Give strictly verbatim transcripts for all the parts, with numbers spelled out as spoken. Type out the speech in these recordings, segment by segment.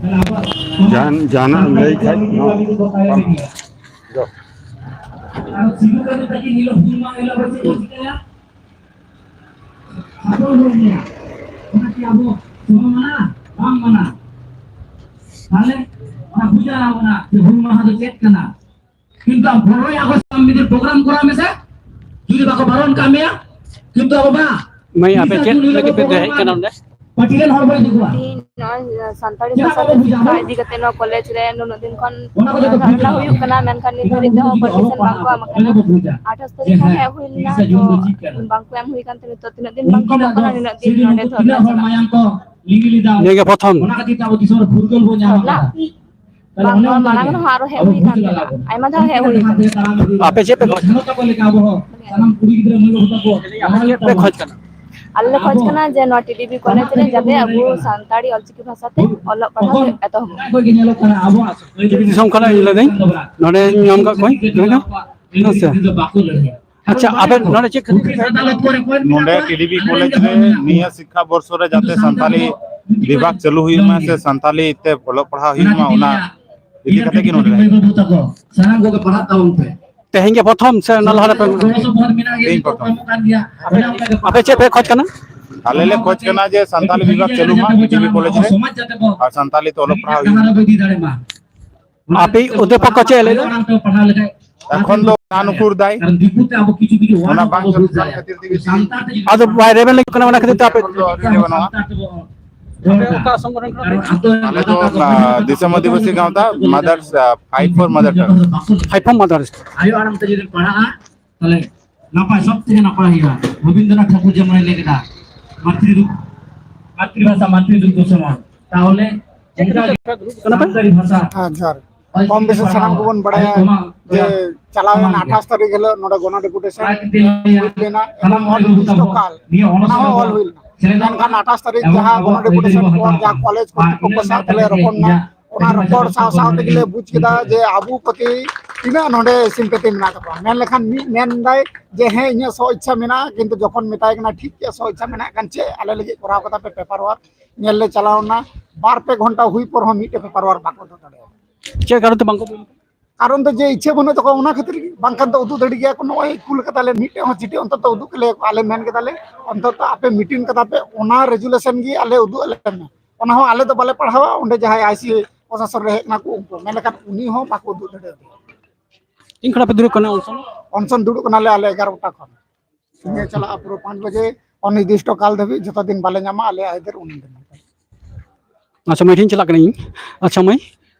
ᱡᱟᱦᱟᱱ ᱡᱟᱦᱟᱱᱟᱜ ᱮᱢ ᱞᱟᱹᱭ ᱠᱷᱟᱡ ᱱᱚᱣᱟ ᱵᱟᱝ᱾ ᱟᱨ ᱥᱤᱫᱩ ᱠᱟᱹᱱᱦᱩ ᱛᱟᱹᱠᱤᱱ ᱦᱤᱞᱳᱜ ᱦᱩᱞ ᱢᱟᱦᱟ ᱦᱤᱞᱳᱜ ᱟᱵᱚ ᱪᱮᱫ ᱵᱚ ᱪᱤᱠᱟᱹᱭᱟ? ᱟᱵᱚ ᱵᱚᱱ ᱞᱟᱹᱭᱟ, ᱚᱱᱟ ᱠᱤ ᱟᱵᱚ ᱥᱚᱢᱟᱱ ᱢᱟᱱᱟ? ᱵᱟᱝ ᱢᱟᱱᱟ᱾ ᱛᱟᱦᱞᱮ ᱚᱱᱟ ᱵᱩᱡᱷᱟᱹᱣ ᱟᱵᱚᱱᱟ ᱡᱮ ᱦᱩᱞ ᱢᱟᱦᱟ ᱫᱚ ᱪᱮᱫ ᱠᱟᱱᱟ᱾ ᱠᱤᱱᱛᱩ ᱟᱢ ᱯᱚᱱᱨᱚᱭ ᱟᱜᱚᱥᱴ ᱟᱢ ᱢᱤᱫᱴᱮᱱ ᱯᱨᱳᱜᱨᱟᱢ ᱠᱚᱨᱟᱣ ᱢᱮᱥᱮ, ᱡᱩᱫᱤ ᱵᱟᱠᱚ ᱵᱟᱨᱚᱱ ᱠᱟᱜ ᱢᱮᱭᱟ, ᱠᱤᱱᱛᱩ ᱟᱵᱚ ᱢᱟ ᱢᱟᱹᱭ, ᱟᱯᱮ ᱛᱤᱨᱤᱥᱟ ᱪᱮᱫ ᱡᱩᱱ ᱦᱤᱞᱳᱜ ᱞᱟᱹᱜᱤᱫ ᱯᱮ ᱯᱨᱳᱜᱨᱟᱢ ᱫᱮᱡ ᱠᱟᱱᱟ ᱚᱸᱰᱮ? ᱯᱟᱹᱴᱤ ᱨᱮᱱ ᱦᱚᱲ ᱵᱚᱱ ᱤᱫᱤ ᱠᱚᱣᱟ᱾ ᱛᱮᱦᱮᱧ ᱱᱚᱜᱼᱚᱭ ᱥᱟᱱᱛᱟᱲᱤ ᱪᱮᱫᱟᱜ ᱵᱷᱟᱥᱟ ᱵᱟᱵᱚ ᱛᱮ ᱵᱩᱡᱟ ᱥᱤᱠᱠᱷᱟ ᱟᱵᱚ? ᱤᱫᱤ ᱠᱟᱛᱮ ᱱᱚᱣᱟ ᱠᱚᱞᱮᱡᱽ ᱨᱮ ᱱᱩᱱᱟᱹᱜ ᱫᱤᱱ ᱠᱷᱚᱱ ᱚᱱᱟ ᱠᱚ ᱡᱚᱛᱚ ᱫᱷᱟᱨᱱᱟ ᱵᱩᱡᱟ᱾ ᱦᱩᱭᱩᱜ ᱠᱟᱱᱟ, ᱢᱮᱱᱠᱷᱟᱱ ᱱᱤᱛ ᱡᱩᱫᱤ ᱫᱷᱟᱹᱵᱤᱡ ᱡᱩᱫᱤ ᱛᱮᱦᱚᱸ ᱚᱞᱚᱜ ᱯᱟᱨᱢᱤᱥᱚᱱ ᱵᱟᱝ ᱯᱟᱲᱦᱟᱜ ᱠᱚ ᱮᱢ ᱟᱠᱟᱱᱟ᱾ ᱛᱚᱵᱮ ᱵᱚ ᱵᱩᱡᱟ᱾ ᱟᱴᱷᱟᱥ ᱡᱮ ᱛᱟᱹᱨᱤᱠᱷ ᱠᱷᱚᱱ ᱦᱮᱸ, ᱦᱮᱡ ᱦᱩᱭ ᱞᱮᱱᱟ, ᱛᱤᱨᱤᱥᱟ ᱛᱚ ᱡᱩᱱ ᱫᱚ ᱪᱮᱫ ᱠᱟᱱᱟ? ᱵᱟᱝ ᱠᱚ ᱮᱢ ᱦᱩᱭ ᱠᱟᱱ ᱛᱮ ᱱᱤᱛᱚᱜ ᱛᱤᱱᱟᱹᱜ ᱫᱤᱱ ᱵᱟᱝ ᱠᱚ ᱮᱢᱚᱜ ᱠᱟᱱᱟ, ᱱᱤᱱᱟᱹᱜ ᱫᱤᱱ ᱱᱚᱰᱮ ᱫᱷᱟᱨᱱᱟ ᱪᱟᱞᱟᱜ ᱠᱟᱱᱟ᱾ ᱱᱤᱭᱟᱹ ᱜᱮ ᱯᱨᱚᱛᱷᱚᱢ᱾ ᱵᱟᱝ, ᱱᱚᱣᱟ ᱢᱟᱲᱟᱝ ᱨᱮᱦᱚᱸ ᱟᱨᱚ ᱦᱮᱡ ᱦᱩᱭ ᱠᱟᱱ ᱛᱟᱦᱮᱱᱟ᱾ ᱟᱭᱢᱟ ᱫᱷᱟᱣ ᱦᱮᱡ ᱦᱩᱭ ᱠᱟᱱᱟ᱾ ᱟᱯᱮ ᱪᱮᱫ ᱯᱮ ᱠᱷᱚᱡ ᱠᱟᱱᱟ? ᱟᱯᱮ ᱪᱮᱫ ᱯᱮ ᱠᱷᱚᱡ ᱠᱟᱱᱟ? ᱟᱞᱮ ᱞᱮ ᱠᱷᱚᱡ ᱠᱟᱱᱟ ᱡᱮ ᱱᱚᱣᱟ ᱴᱤ ᱰᱤ ᱵᱤ ᱠᱚᱞᱮᱡᱽ ᱨᱮ ᱡᱟᱛᱮ ᱟᱵᱚ ᱥᱟᱱᱛᱟᱲᱤ ᱚᱞᱪᱤᱠᱤ ᱵᱷᱟᱥᱟ ᱛᱮ ᱚᱞᱚᱜ ᱯᱟᱲᱦᱟᱣ ᱮᱛᱚᱦᱚᱵ᱾ ᱴᱤ ᱰᱤ ᱵᱤ ᱫᱤᱥᱚᱢ ᱠᱷᱚᱱᱟᱜ ᱤᱧ ᱞᱟᱹᱭᱫᱟᱹᱧ, ᱱᱚᱰᱮᱧ ᱧᱟᱢ ᱠᱟᱜ ᱠᱚᱣᱟᱧ, ᱦᱮᱸ ᱥᱮ? ᱟᱪᱪᱷᱟ, ᱟᱵᱮᱱ ᱱᱚᱰᱮ ᱪᱮᱫ ᱠᱷᱟᱹᱛᱤᱨ ᱛᱮ ᱦᱮᱡ ᱠᱟᱱᱟ? ᱱᱚᱰᱮ ᱴᱤ ᱰᱤ ᱵᱤ ᱠᱚᱞᱮᱡᱽ ᱨᱮ ᱱᱤᱭᱟᱹ ᱥᱤᱠᱠᱷᱟ ᱵᱚᱨᱥᱚ ᱨᱮ ᱡᱟᱛᱮ ᱥᱟᱱᱛᱟᱞᱤ ᱵᱤᱵᱷᱟᱜᱽ ᱪᱟᱹᱞᱩ ᱦᱩᱭᱩᱜ ᱢᱟ ᱥᱮ ᱥᱟᱱᱛᱟᱞᱤ ᱛᱮ ᱚᱞᱚᱜ ᱯᱟᱲᱦᱟᱣ ᱦᱩᱭᱩᱜ ᱢᱟ, ᱚᱱᱟ ᱤᱫᱤ ᱠᱟᱛᱮ ᱜᱮ ᱱᱚᱰᱮ ᱞᱮ ᱦᱮᱡ ᱠᱟᱱᱟ᱾ ᱛᱮᱦᱮᱧ ᱜᱮ ᱯᱨᱚᱛᱷᱚᱢ ᱥᱮ ᱚᱱᱟ ᱞᱟᱦᱟ ᱨᱮᱯᱮ? ᱛᱮᱦᱮᱧ ᱯᱨᱚᱛᱷᱚᱢ᱾ ᱟᱯᱮ, ᱟᱯᱮ ᱪᱮᱫ ᱯᱮ ᱠᱷᱚᱡᱽ ᱠᱟᱱᱟ? ᱟᱞᱮ ᱞᱮ ᱠᱷᱚᱡᱽ ᱠᱟᱱᱟ ᱡᱮ ᱥᱟᱱᱛᱟᱞᱤ ᱵᱤᱵᱷᱟᱜᱽ ᱪᱟᱹᱞᱩ ᱢᱟ ᱴᱤ ᱰᱤ ᱵᱤ ᱠᱚᱞᱮᱡᱽ ᱨᱮ, ᱟᱨ ᱥᱟᱱᱛᱟᱞᱤ ᱛᱮ ᱚᱞᱚᱜ ᱯᱟᱲᱦᱟᱣ ᱦᱩᱭᱩᱜ ᱢᱟ᱾ ᱟᱯᱮ ᱚᱫᱷᱭᱟᱯᱚᱠ ᱠᱚ ᱪᱮᱫ ᱮ ᱞᱟᱹᱭ ᱮᱫᱟ? ᱮᱠᱷᱚᱱ ᱫᱚ ᱱᱟᱱᱩᱠᱩᱨ ᱫᱟᱭ, ᱚᱱᱟ ᱵᱟᱝ ᱪᱟᱹᱞᱩᱜ ᱠᱟᱱ ᱠᱷᱟᱹᱛᱤᱨ ᱛᱮᱜᱮ ᱛᱮᱦᱮᱧ ᱟᱫᱚ ᱵᱟᱭ ᱨᱮᱵᱮᱱ ᱞᱟᱹᱜᱤᱫ ᱠᱟᱱᱟ, ᱚᱱᱟ ᱠᱷᱟᱹᱛᱤᱨ ᱛᱮ ᱟᱯᱮ ᱮᱠᱷᱚᱱ ᱫᱚ ᱟᱹᱣᱨᱤ ᱨᱮᱵᱮᱱᱚᱜᱼᱟ᱾ ᱟᱯᱮ ᱚᱠᱟ ᱥᱚᱝᱜᱚᱴᱷᱚᱱ ᱠᱷᱚᱱᱟᱜ ᱯᱮ? ᱟᱞᱮ ᱫᱚ, ᱟ, ᱫᱤᱥᱚᱢ ᱟᱹᱫᱤᱵᱟᱹᱥᱤ ᱜᱟᱶᱛᱟ, Mothers, ᱟ, Fight for Mother Tongue᱾ Fight for Mothers᱾ ᱟᱭᱳ ᱟᱲᱟᱝ ᱛᱮ ᱡᱩᱫᱤᱢ ᱯᱟᱲᱦᱟᱜᱼᱟ, ᱛᱟᱦᱞᱮ ᱱᱟᱯᱟᱭ, ᱥᱚᱵ ᱛᱮᱜᱮ ᱱᱟᱯᱟᱭ ᱦᱩᱭᱩᱜᱼᱟ᱾ ᱨᱚᱵᱤᱱᱫᱨᱚᱱᱟᱛᱷ ᱴᱷᱟᱠᱩᱨ ᱡᱮᱢᱚᱱᱮ ᱞᱟᱹᱭ ᱠᱮᱫᱟ, "ᱢᱟᱛᱨᱤ ᱫᱩᱠ, ᱢᱟᱛᱨᱤᱵᱷᱟᱥᱟ, ᱢᱟᱛᱨᱤ ᱫᱩᱜᱽᱫᱷᱚ ᱥᱚᱢᱟᱱ᱾" ᱛᱟᱦᱚᱞᱮ ᱚᱱᱠᱟ ᱜᱮ ᱥᱟᱱᱛᱟᱲᱤ ᱵᱷᱟᱥᱟ ᱦᱮᱸ, ᱡᱚᱦᱟᱨ᱾ ᱠᱚᱢ ᱵᱮᱥᱤ ᱥᱟᱱᱟᱢ ᱠᱚᱵᱚᱱ ᱵᱟᱲᱟᱭᱟ ᱡᱮ ᱪᱟᱞᱟᱣᱮᱱ ᱟᱴᱷᱟᱥ ᱛᱟᱹᱨᱤᱠᱷ ᱦᱤᱞᱳᱜ ᱱᱚᱰᱮ ᱜᱚᱱᱚ deputation ᱦᱩᱭ ᱞᱮᱱᱟ, ᱮᱵᱚᱝ ᱚᱱᱟ ᱦᱚᱸ ᱚᱞ ᱦᱩᱭ ᱞᱮᱱᱟ᱾ ᱢᱮᱱᱠᱷᱟᱱ ᱟᱴᱷᱟᱥ ᱛᱟᱹᱨᱤᱠᱷ ᱡᱟᱦᱟᱸ ᱜᱚᱱᱚ deputation ᱯᱚᱨ ᱡᱟᱦᱟᱸ ᱠᱚᱞᱮᱡᱽ ᱠᱚᱨᱛᱤᱯᱚᱠᱠᱷᱚ ᱥᱟᱶ ᱛᱮᱞᱮ ᱨᱚᱯᱚᱲ ᱮᱱᱟ, ᱚᱱᱟ ᱨᱚᱯᱚᱲ ᱥᱟᱶ ᱥᱟᱶ ᱛᱮᱜᱮ ᱞᱮ ᱵᱩᱡᱽ ᱠᱮᱫᱟ ᱡᱮ ᱟᱵᱚ ᱯᱨᱚᱛᱤ ᱛᱤᱱᱟᱹᱜ ᱱᱚᱰᱮ sympathy ᱢᱮᱱᱟᱜ ᱛᱟᱠᱚᱣᱟ᱾ ᱢᱮᱱ ᱞᱮᱠᱷᱟᱱ ᱢᱤᱫ ᱢᱮᱱ ᱫᱟᱭ ᱡᱮ, "ᱦᱮᱸ, ᱤᱧᱟᱹᱜ ᱥᱚ ᱤᱪᱪᱷᱟ ᱢᱮᱱᱟᱜᱼᱟ," ᱠᱤᱱᱛᱩ ᱡᱚᱠᱷᱚᱱ ᱢᱮᱛᱟᱭ ᱠᱟᱱᱟ, "ᱴᱷᱤᱠ ᱜᱮᱭᱟ, ᱥᱚ ᱤᱪᱪᱷᱟ ᱢᱮᱱᱟᱜ ᱠᱷᱟᱱ ᱪᱮᱫ ᱟᱞᱮ ᱞᱟᱹᱜᱤᱫ ᱠᱚᱨᱟᱣ ᱠᱟᱫᱟ ᱯᱮ paper work?" ᱧᱮᱞ ᱞᱮ ᱪᱟᱞᱟᱣ ᱮᱱᱟ, ᱵᱟᱨ ᱯᱮ ᱜᱷᱚᱱᱴᱟ ᱦᱩᱭ ᱯᱚᱨ ᱦᱚᱸ ᱢᱤᱫᱴᱮᱡ ᱯᱮᱯᱟᱨ ᱣᱟᱨᱠ ᱵᱟᱠᱚ ᱩᱫᱩᱜ ᱫᱟᱲᱮᱭᱟᱜᱼᱟ᱾ ᱪᱮᱫ ᱠᱟᱨᱚᱱ ᱛᱮ ᱵᱟᱝᱠᱚ ᱩᱫᱩᱜ? ᱠᱟᱨᱚᱱ ᱫᱚ ᱡᱮ ᱤᱪᱪᱷᱟᱹ ᱵᱟᱹᱱᱩᱜ ᱛᱟᱠᱚᱣᱟ, ᱚᱱᱟ ᱠᱷᱟᱹᱛᱤᱨ ᱜᱮ᱾ ᱵᱟᱝᱠᱷᱟᱱ ᱫᱚ ᱩᱫᱩᱜ ᱫᱟᱲᱮ ᱜᱮᱭᱟ ᱠᱚ, ᱱᱚᱜᱼᱚᱭ ᱠᱩᱞ ᱠᱟᱫᱟ ᱞᱮ, ᱢᱤᱫᱴᱮᱡ ᱦᱚᱸ ᱪᱤᱴᱷᱤ ᱚᱱᱛᱚᱛᱚ ᱩᱫᱩᱜ ᱞᱮᱭᱟ ᱠᱚ, ᱟᱞᱮ ᱢᱮᱱ ᱠᱮᱫᱟ ᱞᱮ ᱚᱱᱛᱚᱛᱚ ᱟᱯᱮ ᱢᱤᱴᱤᱝ ᱠᱟᱫᱟ ᱯᱮ, ᱚᱱᱟ ᱨᱮᱡᱩᱞᱮᱥᱚᱱ ᱜᱮ ᱟᱞᱮ ᱩᱫᱩᱜ ᱟᱞᱮ ᱢᱮ᱾ ᱚᱱᱟ ᱦᱚᱸ ᱟᱞᱮ ᱫᱚ ᱵᱟᱞᱮ ᱯᱟᱲᱦᱟᱣᱟ, ᱚᱸᱰᱮ ᱡᱟᱦᱟᱸᱭ ᱟᱭᱥᱤ ᱯᱨᱚᱥᱟᱥᱚᱱ ᱨᱮ ᱦᱮᱡ ᱮᱱᱟ ᱠᱚ ᱩᱱᱠᱩ, ᱢᱮᱱᱠᱷᱟᱱ ᱩᱱᱤ ᱦᱚᱸ ᱵᱟᱠᱚ ᱩᱫᱩᱜ ᱫᱟᱲᱮᱭᱟᱫᱮᱭᱟ᱾ ᱛᱤᱱ ᱠᱷᱚᱱᱟᱜ ᱯᱮ ᱫᱩᱲᱩᱵ ᱠᱟᱱᱟ ᱚᱱᱥᱚᱱ? ᱚᱱᱥᱚᱱ ᱫᱩᱲᱩᱵ ᱠᱟᱱᱟᱞᱮ ᱟᱞᱮ ᱮᱜᱟᱨᱚᱴᱟ ᱠᱷᱚᱱ᱾ ᱥᱤᱧᱮ ᱪᱟᱞᱟᱜᱼᱟ ᱯᱩᱨᱟᱹ ᱯᱟᱸᱪ ᱵᱟᱡᱮ, ᱚᱱᱤᱨᱫᱤᱥᱴᱚ ᱠᱟᱞ ᱫᱷᱟᱹᱵᱤᱡ, ᱡᱚᱛᱚ ᱫᱤᱱ ᱵᱟᱞᱮ ᱧᱟᱢᱟ ᱟᱞᱮ ᱟᱭᱫᱟᱹᱨ ᱩᱱ ᱫᱤᱱ᱾ ᱟᱪᱪᱷᱟ ᱢᱟᱹᱭ, ᱴᱷᱤᱠ ᱪᱟᱞᱟᱜ ᱠᱟᱹᱱᱟᱹᱧ᱾ ᱟᱪᱪᱷᱟ ᱢᱟᱹᱭ,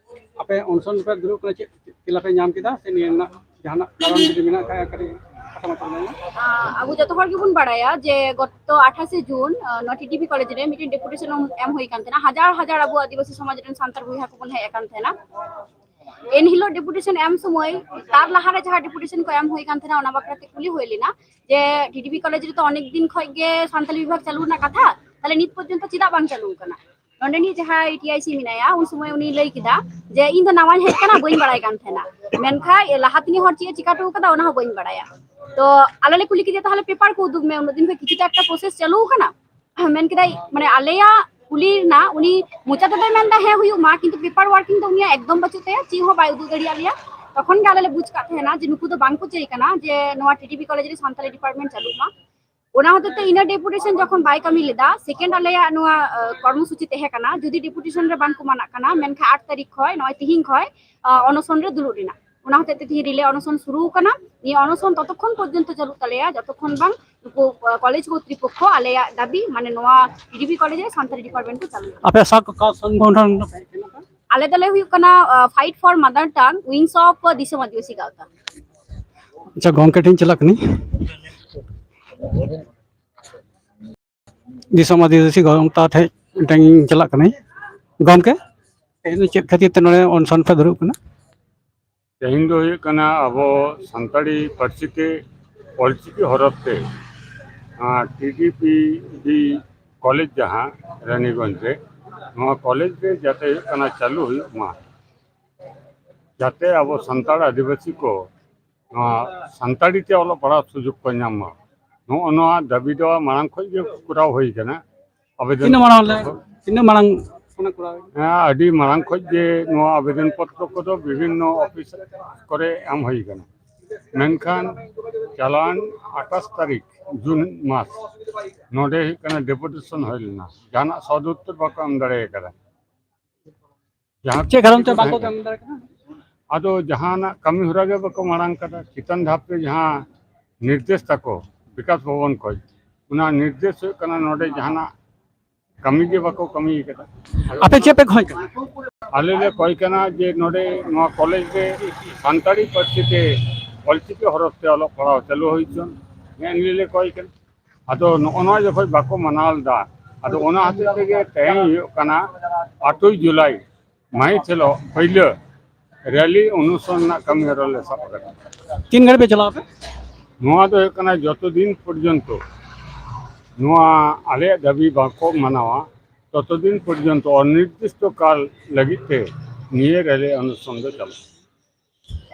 ᱟᱯᱮ ᱚᱱᱥᱚᱱ ᱯᱮ ᱫᱩᱲᱩᱵ ᱠᱟᱱᱟ, ᱪᱮᱫ ᱪᱮᱫ ᱞᱮᱠᱟ ᱯᱮ ᱧᱟᱢ ᱠᱮᱫᱟ, ᱥᱮ ᱱᱤᱭᱟᱹ ᱨᱮᱱᱟᱜ ᱡᱟᱦᱟᱱᱟᱜ ᱠᱟᱨᱚᱱ ᱡᱩᱫᱤ ᱢᱮᱱᱟᱜ ᱠᱷᱟᱡ ᱠᱟᱹᱴᱤᱡ ᱠᱟᱛᱷᱟ ᱢᱟᱪᱷᱟ ᱞᱟᱹᱭ ᱢᱮ? ᱟᱸ, ᱟᱵᱚ ᱡᱚᱛᱚ ᱦᱚᱲ ᱜᱮᱵᱚᱱ ᱵᱟᱲᱟᱭᱟ ᱡᱮ ᱜᱚᱛᱚ ᱟᱴᱷᱟᱥᱮ ᱡᱩᱱ, ᱟᱸ, ᱱᱚᱣᱟ ᱴᱤᱰᱤᱯᱤ ᱠᱚᱞᱮᱡᱽ ᱨᱮ ᱢᱤᱫᱴᱮᱱ ᱰᱮᱯᱩᱴᱮᱥᱚᱱ ᱮᱢ ᱦᱩᱭ ᱠᱟᱱ ᱛᱟᱦᱮᱱᱟ᱾ ᱦᱟᱡᱟᱨ ᱦᱟᱡᱟᱨ ᱟᱵᱚ ᱟᱹᱫᱤᱵᱟᱹᱥᱤ ᱥᱚᱢᱟᱡᱽ ᱨᱮᱱ ᱥᱟᱱᱛᱟᱲ ᱵᱚᱭᱦᱟ ᱠᱚᱵᱚᱱ ᱦᱮᱡ ᱟᱠᱟᱱ ᱛᱟᱦᱮᱱᱟ᱾ ᱮᱱ ᱦᱤᱞᱳᱜ ᱰᱮᱯᱩᱴᱮᱥᱚᱱ ᱮᱢ ᱥᱚᱢᱚᱭ, ᱛᱟᱨ ᱞᱟᱦᱟᱨᱮ ᱡᱟᱦᱟᱸ ᱰᱮᱯᱩᱴᱮᱥᱚᱱ ᱠᱚ ᱮᱢ ᱦᱩᱭ ᱠᱟᱱ ᱛᱟᱦᱮᱱᱟ, ᱚᱱᱟ ᱵᱟᱠᱷᱨᱟ ᱛᱮ ᱠᱩᱞᱤ ᱦᱩᱭ ᱞᱮᱱᱟ ᱡᱮ ᱴᱤᱰᱤᱯᱤ ᱠᱚᱞᱮᱡᱽ ᱨᱮᱛᱚ ᱚᱱᱮᱠ ᱫᱤᱱ ᱠᱷᱚᱡ ᱜᱮ ᱥᱟᱱᱛᱟᱞᱤ ᱵᱤᱵᱷᱟᱜᱽ ᱪᱟᱹᱞᱩ ᱨᱮᱱᱟᱜ ᱠᱟᱛᱷᱟ, ᱛᱟᱦᱞᱮ ᱱᱤᱛ ᱯᱚᱨᱡᱚᱱᱛᱚ ᱪᱮᱫᱟᱜ ᱵᱟᱝ ᱪᱟᱹᱞᱩ ᱟᱠᱟᱱᱟ? ᱱᱚᱰᱮᱱᱤᱡ ᱡᱟᱦᱟᱸᱭ ᱴᱤ ᱟᱭ ᱥᱤ ᱢᱮᱱᱟᱭᱟ, ᱩᱱ ᱥᱚᱢᱚᱭ ᱩᱱᱤ ᱞᱟᱹᱭ ᱠᱮᱫᱟ ᱡᱮ, "ᱤᱧ ᱫᱚ ᱱᱟᱣᱟᱧ ᱦᱮᱡ ᱟᱠᱟᱱᱟ, ᱵᱟᱹᱧ ᱵᱟᱲᱟᱭ ᱠᱟᱱ ᱛᱟᱦᱮᱱᱟ, ᱢᱮᱱᱠᱷᱟᱱ ᱞᱟᱦᱟ ᱛᱮᱱᱤᱡ ᱦᱚᱲ ᱪᱮᱫ ᱮ ᱪᱤᱠᱟ ᱦᱚᱴᱚ ᱠᱟᱫᱟ, ᱚᱱᱟ ᱦᱚᱸ ᱵᱟᱹᱧ ᱵᱟᱲᱟᱭᱟ᱾" ᱛᱚ ᱟᱞᱮ ᱞᱮ ᱠᱩᱞᱤ ᱠᱮᱫᱮᱭᱟ, "ᱛᱟᱦᱞᱮ ᱯᱮᱯᱟᱨ ᱠᱚ ᱩᱫᱩᱜ ᱢᱮ, ᱩᱱᱟᱹᱜ ᱫᱤᱱ ᱠᱷᱚᱱ ᱠᱤᱪᱷᱩ ᱛᱚ ᱮᱠᱴᱟ ᱯᱨᱚᱥᱮᱥ ᱪᱟᱹᱞᱩ ᱟᱠᱟᱱᱟ?" ᱢᱮᱱ ᱠᱮᱫᱟᱭ, ᱢᱟᱱᱮ ᱟᱞᱮᱭᱟᱜ ᱠᱩᱞᱤ ᱨᱮᱱᱟᱜ ᱩᱱᱤ ᱢᱚᱪᱟ ᱛᱮᱫᱚᱭ ᱢᱮᱱᱫᱟ ᱦᱮᱸ ᱦᱩᱭᱩᱜ ᱢᱟ, ᱠᱤᱱᱛᱩ ᱯᱮᱯᱟᱨ ᱣᱟᱨᱠᱤᱝ ᱫᱚ ᱩᱱᱤᱭᱟᱜ ᱮᱠᱫᱚᱢ ᱵᱟᱹᱪᱩᱜ ᱛᱟᱭᱟ, ᱪᱮᱫ ᱦᱚᱸ ᱵᱟᱭ ᱩᱫᱩᱜ ᱫᱟᱲᱮᱭᱟᱜ ᱞᱮᱭᱟ᱾ ᱛᱚᱠᱷᱚᱱ ᱜᱮ ᱟᱞᱮ ᱞᱮ ᱵᱩᱡᱽ ᱠᱟᱜ ᱛᱟᱦᱮᱱᱟ ᱡᱮ ᱱᱩᱠᱩ ᱫᱚ ᱵᱟᱝ ᱠᱚ ᱪᱟᱹᱭ ᱠᱟᱱᱟ ᱡᱮ ᱱᱚᱣᱟ ᱴᱤᱰᱤᱯᱤ ᱠᱚᱞᱮᱡᱽ ᱨᱮ ᱥᱟᱱᱛᱟᱞᱤ ᱰᱤᱯᱟᱨᱴᱢᱮᱱᱴ ᱪᱟᱹᱞᱩᱜ ᱢᱟ᱾ ᱚᱱᱟ ᱦᱚᱛᱮᱡ ᱛᱮ ᱤᱱᱟᱹ ᱰᱮᱯᱩᱴᱮᱥᱚᱱ ᱡᱚᱠᱷᱚᱱ ᱵᱟᱭ ᱠᱟᱹᱢᱤ ᱞᱮᱫᱟ, ᱥᱮᱠᱮᱱᱰ ᱟᱞᱮᱭᱟᱜ ᱱᱚᱣᱟ, ᱟᱸ, ᱠᱚᱨᱢᱚᱥᱩᱪᱤ ᱛᱟᱦᱮᱸ ᱠᱟᱱᱟ, ᱡᱩᱫᱤ ᱰᱮᱯᱩᱴᱮᱥᱚᱱ ᱨᱮ ᱵᱟᱝ ᱠᱚ ᱢᱟᱱᱟᱜ ᱠᱟᱱᱟ, ᱢᱮᱱᱠᱷᱟᱱ ᱟᱴ ᱛᱟᱹᱨᱤᱠᱷ ᱠᱷᱚᱱ, ᱱᱚᱜᱼᱚᱭ ᱛᱤᱦᱤᱧ ᱠᱷᱚᱱ, ᱟᱸ, ᱚᱱᱚᱥᱚᱱ ᱨᱮ ᱫᱩᱲᱩᱵ ᱨᱮᱱᱟᱜ᱾ ᱚᱱᱟ ᱦᱚᱛᱮᱡ ᱛᱮ ᱛᱤᱦᱤᱧ ᱨᱤᱞᱮ ᱚᱱᱚᱥᱚᱱ ᱥᱩᱨᱩ ᱟᱠᱟᱱᱟ᱾ ᱱᱤᱭᱟᱹ ᱚᱱᱚᱥᱚᱱ ᱛᱚᱛᱚᱠᱷᱚᱱ ᱯᱚᱨᱡᱚᱱᱛᱚ ᱪᱟᱹᱞᱩᱜ ᱛᱟᱞᱮᱭᱟ, ᱡᱚᱛᱚᱠᱷᱚᱱ ᱵᱟᱝ ᱱᱩᱠᱩ, ᱟᱸ, ᱠᱚᱞᱮᱡᱽ ᱠᱚᱨᱛᱨᱤᱯᱚᱠᱠᱷᱚ ᱟᱞᱮᱭᱟᱜ ᱫᱟᱹᱵᱤ, ᱢᱟᱱᱮ ᱱᱚᱣᱟ ᱴᱤᱰᱤᱯᱤ ᱠᱚᱞᱮᱡᱽ ᱨᱮ ᱥᱟᱱᱛᱟᱲᱤ ᱰᱤᱯᱟᱨᱴᱢᱮᱱᱴ ᱠᱚ ᱪᱟᱹᱞᱩᱭᱟ᱾ ᱟᱯᱮ ᱥᱟᱶ ᱚᱠᱟ ᱥᱚᱝᱜᱚᱴᱷᱚᱱ? ᱟᱞᱮ ᱫᱚᱞᱮ ᱦᱩᱭᱩᱜ ᱠᱟᱱᱟ, ᱟᱸ, Fight for Mother Tongue, Wings of ᱫᱤᱥᱚᱢ ᱟᱹᱫᱤᱵᱟᱹᱥᱤ ᱜᱟᱶᱛᱟ᱾ ᱟᱪᱪᱷᱟ, ᱜᱚᱢᱠᱮ ᱴᱷᱮᱱ ᱪᱟᱞᱟᱜ ᱠᱟᱹᱱᱟᱹᱧ᱾ ᱫᱤᱥᱚᱢ ᱟᱹᱫᱤᱵᱟᱹᱥᱤ ᱜᱟᱶᱛᱟ ᱴᱷᱮᱱ ᱢᱤᱫᱴᱟᱝ ᱤᱧ ᱪᱟᱞᱟᱜ ᱠᱟᱹᱱᱟᱹᱧ᱾ ᱜᱚᱢᱠᱮ, ᱛᱮᱦᱮᱧ ᱫᱚ ᱪᱮᱫ ᱠᱷᱟᱹᱛᱤᱨ ᱛᱮ ᱱᱚᱰᱮ ᱚᱱᱥᱚᱱ ᱯᱮ ᱫᱩᱲᱩᱵ ᱠᱟᱱᱟ? ᱛᱮᱦᱮᱧ ᱫᱚ ᱦᱩᱭᱩᱜ ᱠᱟᱱᱟ ᱟᱵᱚ ᱥᱟᱱᱛᱟᱲᱤ ᱯᱟᱹᱨᱥᱤ ᱛᱮ ᱚᱞᱪᱤᱠᱤ ᱦᱚᱨᱚᱯ ᱛᱮ, ᱟᱨ, ᱴᱤᱰᱤᱯᱤ ᱠᱚᱞᱮᱡᱽ ᱡᱟᱦᱟᱸ ᱨᱟᱱᱤᱜᱚᱸᱡᱽ ᱨᱮ, ᱱᱚᱣᱟ ᱠᱚᱞᱮᱡᱽ ᱨᱮ ᱡᱟᱛᱮ ᱦᱩᱭᱩᱜ ᱠᱟᱱᱟ ᱪᱟᱹᱞᱩ ᱦᱩᱭᱩᱜ ᱢᱟ, ᱡᱟᱛᱮ ᱟᱵᱚ ᱥᱟᱱᱛᱟᱲ ᱟᱹᱫᱤᱵᱟᱹᱥᱤ ᱠᱚ ᱱᱚᱣᱟ ᱥᱟᱱᱛᱟᱲᱤ ᱛᱮ ᱚᱞᱚᱜ ᱯᱟᱲᱦᱟᱜ ᱥᱩᱡᱳᱜᱽ ᱠᱚ ᱧᱟᱢ ᱢᱟ᱾ ᱱᱚᱜᱼᱚ ᱱᱚᱣᱟ ᱫᱟᱹᱵᱤ ᱫᱚ ᱢᱟᱲᱟᱝ ᱠᱷᱚᱱ ᱜᱮ ᱠᱚᱨᱟᱣ ᱦᱩᱭ ᱠᱟᱱᱟ᱾ ᱟᱵᱮᱫᱚᱱ ᱛᱤᱱᱟᱹᱜ ᱢᱟᱲᱟᱝ ᱞᱮ, ᱛᱤᱱᱟᱹᱜ ᱢᱟᱲᱟᱝ ᱚᱱᱟ ᱠᱚᱨᱟᱣ ᱦᱩᱭᱩᱜᱼᱟ᱾ ᱦᱮᱸ, ᱟᱹᱰᱤ ᱢᱟᱲᱟᱝ ᱠᱷᱚᱱ ᱜᱮ ᱱᱚᱣᱟ ᱟᱵᱮᱫᱚᱱ ᱯᱚᱛᱨᱚ ᱠᱚᱫᱚ ᱵᱤᱵᱷᱤᱱᱱᱚ ᱚᱯᱷᱤᱥ ᱠᱚᱨᱮ ᱮᱢ ᱦᱩᱭ ᱠᱟᱱᱟ, ᱢᱮᱱᱠᱷᱟᱱ ᱪᱟᱞᱟᱣᱮᱱ ᱟᱴᱷᱟᱥ ᱛᱟᱹᱨᱤᱠᱷ ᱡᱩᱱ ᱢᱟᱥ ᱱᱚᱰᱮ ᱦᱩᱭᱩᱜ ᱠᱟᱱᱟ ᱰᱮᱯᱩᱴᱮᱥᱚᱱ ᱦᱩᱭ ᱞᱮᱱᱟ, ᱡᱟᱦᱟᱱᱟᱜ ᱥᱚᱫ ᱩᱛᱛᱚᱨ ᱵᱟᱠᱚ ᱮᱢ ᱫᱟᱲᱮ ᱟᱠᱟᱫᱟ᱾ ᱡᱟᱦᱟᱸ ᱪᱮᱫ ᱠᱟᱨᱚᱱ ᱛᱮ ᱵᱟᱠᱚ ᱮᱢ ᱫᱟᱲᱮ ᱠᱟᱱᱟ? ᱟᱫᱚ ᱡᱟᱦᱟᱱᱟᱜ ᱠᱟᱹᱢᱤ ᱦᱚᱨᱟ ᱜᱮ ᱵᱟᱠᱚ ᱢᱟᱲᱟᱝ ᱠᱟᱫᱟ᱾ ᱪᱮᱛᱟᱱ ᱫᱷᱟᱯ ᱨᱮ ᱡᱟᱦᱟᱸ ᱱᱤᱨᱫᱮᱥ ᱛᱟᱠᱚ ᱵᱤᱠᱟᱥ ᱵᱷᱚᱵᱚᱱ ᱠᱷᱚᱱ, ᱚᱱᱟ ᱱᱤᱨᱫᱮᱥ ᱦᱩᱭᱩᱜ ᱠᱟᱱᱟ ᱱᱚᱰᱮ ᱡᱟᱦᱟᱱᱟᱜ ᱠᱟᱹᱢᱤ ᱜᱮ ᱵᱟᱠᱚ ᱠᱟᱹᱢᱤ ᱠᱟᱫᱟ᱾ ᱟᱯᱮ ᱪᱮᱫ ᱯᱮ ᱠᱷᱚᱡ ᱠᱟᱱᱟ? ᱟᱞᱮ ᱞᱮ ᱠᱚᱭ ᱠᱟᱱᱟ ᱡᱮ ᱱᱚᱰᱮ ᱱᱚᱣᱟ ᱠᱚᱞᱮᱡᱽ ᱨᱮ ᱥᱟᱱᱛᱟᱲᱤ ᱯᱟᱹᱨᱥᱤ ᱛᱮ ᱚᱞᱪᱤᱠᱤ ᱦᱚᱨᱚᱯ ᱛᱮ ᱚᱞᱚᱜ ᱯᱟᱲᱦᱟᱣ ᱪᱟᱹᱞᱩ ᱦᱩᱭ ᱦᱚᱪᱚᱱ, ᱱᱮᱜᱼᱮ ᱱᱤᱭᱟᱹ ᱞᱮ ᱠᱚᱭ ᱠᱟᱱᱟ᱾ ᱟᱫᱚ ᱱᱚᱜᱼᱚ ᱱᱚᱣᱟ ᱡᱚᱠᱷᱚᱱ ᱵᱟᱠᱚ ᱢᱟᱱᱟᱣ ᱞᱮᱫᱟ, ᱟᱫᱚ ᱚᱱᱟ ᱦᱚᱛᱮᱡ ᱛᱮᱜᱮ ᱛᱮᱦᱮᱧ ᱦᱩᱭᱩᱜ ᱠᱟᱱᱟ ᱟᱴᱷᱨᱚᱭ ᱡᱩᱞᱟᱭ ᱢᱟᱹᱦᱤᱛ ᱦᱤᱞᱳᱜ ᱯᱳᱭᱞᱳ ᱨᱮᱞᱤ ᱚᱱᱩᱥᱚᱨᱚᱱ ᱨᱮᱱᱟᱜ ᱠᱟᱹᱢᱤ ᱦᱚᱨᱟ ᱞᱮ ᱥᱟᱵ ᱟᱠᱟᱫᱟ᱾ ᱛᱤᱱ ᱜᱷᱟᱹᱲᱤᱡ ᱯᱮ ᱪᱟᱞᱟᱣ ᱟᱯᱮ? ᱱᱚᱣᱟ ᱫᱚ ᱦᱩᱭᱩᱜ ᱠᱟᱱᱟ ᱡᱚᱛᱚ ᱫᱤᱱ ᱯᱚᱨᱡᱚᱱᱛᱚ ᱱᱚᱣᱟ ᱟᱞᱮᱭᱟᱜ ᱫᱟᱹᱵᱤ ᱵᱟᱠᱚ ᱢᱟᱱᱟᱣᱟ, ᱛᱚᱛᱚ ᱫᱤᱱ ᱯᱚᱨᱡᱚᱱᱛᱚ ᱚᱱᱤᱨᱫᱤᱥᱴᱚ ᱠᱟᱞ ᱞᱟᱹᱜᱤᱫ ᱛᱮ ᱱᱤᱭᱟᱹ ᱨᱮᱞᱤ ᱚᱱᱩᱥᱚᱨᱚᱱ ᱫᱚ ᱪᱟᱞᱟᱜᱼᱟ᱾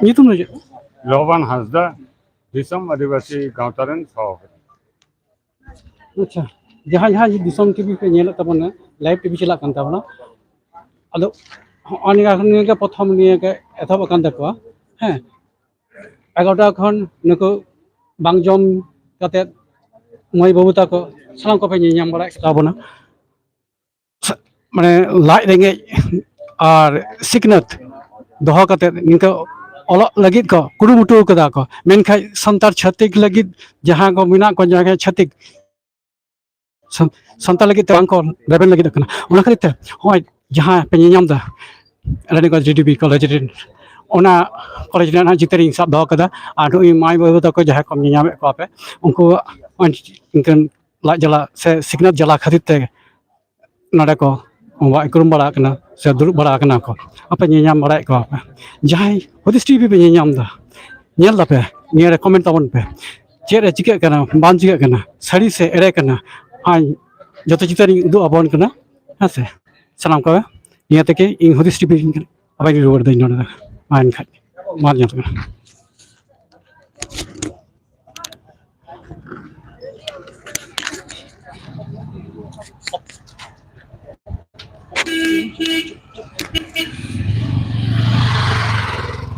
ᱧᱩᱛᱩᱢ ᱫᱚ ᱪᱮᱫ? ᱞᱚᱵᱟᱱ ᱦᱟᱸᱥᱫᱟ, ᱫᱤᱥᱚᱢ ᱟᱹᱫᱤᱵᱟᱹᱥᱤ ᱜᱟᱶᱛᱟ ᱨᱮᱱ ᱥᱚᱦᱚᱯᱟᱹᱛᱤ᱾ ᱟᱪᱪᱷᱟ, ᱡᱟᱦᱟᱸ ᱡᱟᱦᱟᱸ ᱫᱤᱥᱚᱢ ᱴᱤᱵᱷᱤ ᱯᱮ ᱧᱮᱞᱮᱫ ᱛᱟᱵᱚᱱᱟ, ᱞᱟᱭᱤᱵᱷ ᱴᱤᱵᱷᱤ ᱪᱟᱞᱟᱜ ᱠᱟᱱ ᱛᱟᱵᱚᱱᱟ, ᱟᱫᱚ ᱦᱚᱸᱜᱼᱚ ᱱᱤᱭᱟᱹ ᱱᱤᱭᱟᱹ ᱜᱮ ᱯᱨᱚᱛᱷᱚᱢ ᱱᱤᱭᱟᱹ ᱜᱮ ᱮᱛᱚᱦᱚᱵ ᱟᱠᱟᱱ ᱛᱟᱠᱚᱣᱟ᱾ ᱦᱮᱸ, ᱮᱜᱟᱨᱚᱴᱟ ᱠᱷᱚᱱ ᱱᱩᱠᱩ ᱵᱟᱝ ᱡᱚᱢ ᱠᱟᱛᱮᱫ ᱢᱟᱹᱭ ᱵᱟᱹᱵᱩ ᱛᱟᱠᱚ ᱥᱟᱱᱟᱢ ᱠᱚᱯᱮ ᱧᱮᱞ ᱧᱟᱢ ᱵᱟᱲᱟᱭᱮᱫ ᱛᱟᱵᱚᱱᱟ᱾ ᱥᱟ-, ᱢᱟᱱᱮ ᱞᱟᱡ ᱨᱮᱸᱜᱮᱡ ᱟᱨ ᱥᱤᱠᱷᱱᱟᱹᱛ ᱫᱚᱦᱚ ᱠᱟᱛᱮᱫ ᱱᱤᱝᱠᱟᱹ ᱚᱞᱚᱜ ᱞᱟᱹᱜᱤᱫ ᱠᱚ ᱠᱩᱨᱩᱢᱩᱴᱩ ᱠᱟᱫᱟ ᱠᱚ, ᱢᱮᱱᱠᱷᱟᱱ ᱥᱟᱱᱛᱟᱲ ᱪᱷᱟᱹᱛᱤᱠ ᱞᱟᱹᱜᱤᱫ ᱡᱟᱦᱟᱸ ᱠᱚ ᱢᱮᱱᱟᱜ ᱠᱚᱣᱟ, ᱡᱟᱦᱟᱸᱭ ᱪᱷᱟᱹᱛᱤᱠ ᱥᱟᱱ-, ᱥᱟᱱᱛᱟᱲ ᱞᱟᱹᱜᱤᱫ ᱛᱮ ᱵᱟᱝ ᱠᱚ ᱨᱮᱵᱮᱱ ᱞᱟᱹᱜᱤᱫᱚᱜ ᱠᱟᱱᱟ᱾ ᱚᱱᱟ ᱠᱷᱟᱹᱛᱤᱨ ᱛᱮ ᱦᱚᱸᱜᱼᱚᱭ ᱡᱟᱦᱟᱸ ᱯᱮ ᱧᱮᱞᱧᱟᱢ ᱮᱫᱟ ᱨᱟᱱᱤᱜᱚᱸᱡᱽ ᱰᱤᱰᱤᱵᱤ ᱠᱚᱞᱮᱡᱽ ᱨᱮᱱ, ᱚᱱᱟ ᱠᱚᱞᱮᱡᱽ ᱨᱮᱱᱟᱜ ᱪᱤᱛᱟᱹᱨ ᱤᱧ ᱥᱟᱵ ᱫᱚᱦᱚ ᱠᱟᱫᱟ᱾ ᱟᱨ ᱱᱩᱜᱼᱩᱭ ᱢᱟᱹᱭ ᱵᱟᱹᱵᱩ ᱛᱟᱠᱚ ᱡᱟᱦᱟᱸᱭ ᱠᱚ ᱧᱮᱧᱟᱢᱮᱫ ᱠᱚᱣᱟ ᱯᱮ, ᱩᱱᱠᱩ ᱱᱚᱜᱼᱚᱭ ᱱᱤᱝᱠᱟᱹᱱ ᱞᱟᱡ ᱡᱟᱞᱟ ᱥᱮ ᱥᱤᱠᱷᱱᱟᱹᱛ ᱡᱟᱞᱟ ᱠᱷᱟᱹᱛᱤᱨ ᱛᱮ ᱱᱚᱰᱮ ᱠᱚ ᱵᱟᱝ ᱠᱩᱨᱩᱢ ᱵᱟᱲᱟ ᱠᱟᱱᱟ ᱥᱮ ᱫᱩᱲᱩᱵ ᱵᱟᱲᱟ ᱠᱟᱱᱟ ᱠᱚ᱾ ᱟᱯᱮ ᱧᱮᱧᱟᱢ ᱵᱟᱲᱟᱭᱮᱫ ᱠᱚᱣᱟ ᱯᱮ, ᱡᱟᱦᱟᱸᱭ ᱦᱩᱫᱤᱥ ᱴᱤᱵᱷᱤ ᱯᱮ ᱧᱮᱧᱟᱢ ᱮᱫᱟ, ᱧᱮᱞ ᱫᱟᱯᱮ, ᱱᱤᱭᱟᱹ ᱨᱮ ᱠᱚᱢᱮᱱᱴ ᱛᱟᱵᱚᱱ ᱯᱮ, ᱪᱮᱫ ᱨᱮ ᱪᱤᱠᱟᱹᱜ ᱠᱟᱱᱟ ᱵᱟᱝ ᱪᱤᱠᱟᱹᱜ ᱠᱟᱱᱟ, ᱥᱟᱹᱨᱤ ᱥᱮ ᱮᱲᱮ ᱠᱟᱱᱟ, ᱟᱨ ᱡᱚᱛᱚ ᱪᱤᱛᱟᱹᱨ ᱤᱧ ᱩᱫᱩᱜ ᱟᱵᱚᱱ ᱠᱟᱱᱟ᱾ ᱦᱮᱸ ᱥᱮ, ᱥᱟᱱᱟᱢ ᱠᱚ ᱱᱤᱭᱟᱹ ᱛᱮᱜᱮ ᱤᱧ ᱦᱩᱫᱤᱥ ᱴᱤᱵᱷᱤ ᱟᱵᱟᱨ ᱤᱧ ᱨᱩᱣᱟᱹᱲ ᱫᱟᱹᱧ ᱱᱚᱰᱮ ᱫᱚ᱾ ᱢᱟ ᱮᱱᱠᱷᱟᱡ, ᱢᱟ ᱧᱮᱞ ᱠᱟᱱᱟ᱾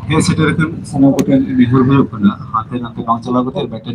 ᱦᱮᱡ ᱥᱮᱴᱮᱨ ᱟᱠᱟᱱ ᱥᱟᱱᱟᱢ ᱠᱚᱴᱷᱮᱱ ᱱᱮᱦᱚᱨ ᱦᱩᱭᱩᱜ ᱠᱟᱱᱟ, ᱦᱟᱱᱛᱮ ᱱᱟᱛᱮ ᱵᱟᱝ ᱪᱟᱞᱟᱣ ᱠᱟᱛᱮ ᱢᱤᱫᱴᱮᱱ